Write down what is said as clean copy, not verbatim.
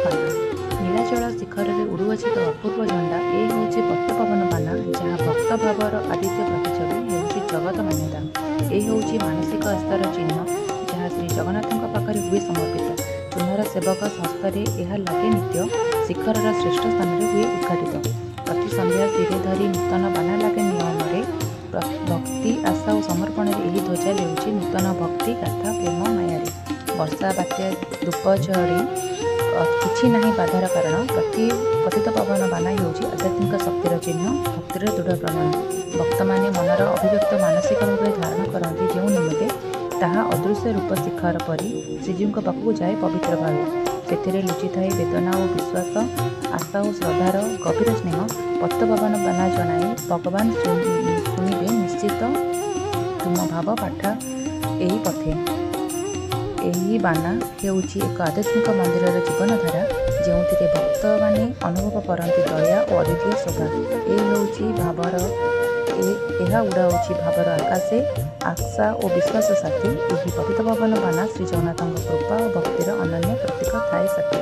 ବାନା। ନୀଳାଚଳ ଶିଖରରେ ଉଡ଼ୁଅଛି ଏକ ଅପୂର୍ବ ଝଣ୍ଡା। ଏ ହେଉଛି ପତିତପାବନ ବାନା, ଯାହା ଭକ୍ତ ଭାବର ଆଦିତ୍ୟ ପ୍ରତିଛବି ହେଉଛି ଜଗତ ମାନ୍ୟତା। ଏ ହେଉଛି ମାନସିକ ଆସ୍ଥାର ଚିହ୍ନ, ଯାହା ଶ୍ରୀଜଗନ୍ନାଥଙ୍କ ପାଖରେ ହୁଏ ସମର୍ପିତ। ସୁନାର ସେବକ ହସ୍ତରେ ଏହା ଲାଗେ ନିତ୍ୟ, ଶିଖରର ଶ୍ରେଷ୍ଠ ସ୍ଥାନରେ ହୁଏ ଉଦ୍ଘାଟିତ। ପ୍ରତି ସନ୍ଧ୍ୟା ଶିରେ ଧରି ନୂତନ ବାନା ଲାଗେ ନିୟମରେ। ଭକ୍ତି, ଆଶା ଓ ସମର୍ପଣରେ ଏହି ଧ୍ୱଜା ଲେଉଛି ନୂତନ ଭକ୍ତି ଗାଥା ପ୍ରେମ ମାୟାରେ। ବର୍ଷା, ବାତ୍ୟା, ଧୂପ, ଝଡ଼ି କିଛି ନାହିଁ ବାଧାର କାରଣ। ପ୍ରତି ପତିତପାବନ ବାନା ହେଉଛି ଆଧ୍ୟାତ୍ମିକ ଶକ୍ତିର ଚିହ୍ନ, ଭକ୍ତିର ଦୃଢ଼ ପ୍ରମାଣ। ଭକ୍ତମାନେ ମନର ଅଭିବ୍ୟକ୍ତ ମାନସିକ ଭାବରେ ଧାରଣ କରନ୍ତି ଯେଉଁ ନିମନ୍ତେ, ତାହା ଅଦୃଶ୍ୟ ରୂପ ଶିଖର ପରି ଶ୍ରୀଜୀଉଙ୍କ ପାଖକୁ ଯାଏ ପବିତ୍ର ଭାବେ। ସେଥିରେ ଲୁଚିଥାଏ ବେଦନା ଓ ବିଶ୍ୱାସ, ଆଶା ଓ ଶ୍ରଦ୍ଧାର ଗଭୀର ସ୍ନେହ। ପତିତପାବନ ବାନା ଜଣାଏ, ଭଗବାନ ଶୁଣିବେ ନିଶ୍ଚିତ ତୁମ ଭାବ ପାଠା ଏହି ପଥେ। ଏହି ବାନା ହେଉଛି ଏକ ଆଧ୍ୟାତ୍ମିକ ମନ୍ଦିରର ଜୀବନଧାରା, ଯେଉଁଥିରେ ଭକ୍ତମାନେ ଅନୁଭବ କରନ୍ତି ଦୟା ଓ ଅଦ୍ୱିତୀୟ ଶୋଭା। ଏ ହେଉଛି ଭାବର ଏହା ଉଡ଼ାଉଛି ଭାବର ଆକାଶେ ଆଶା ଓ ବିଶ୍ୱାସ ସାଥୀ। ଏହି ପତିତପାବନ ବାନା ଶ୍ରୀଜଗନ୍ନାଥଙ୍କ କୃପା ଓ ଭକ୍ତିର ଅନନ୍ୟ ପ୍ରତୀକ ଥାଏ ସାଥୀ।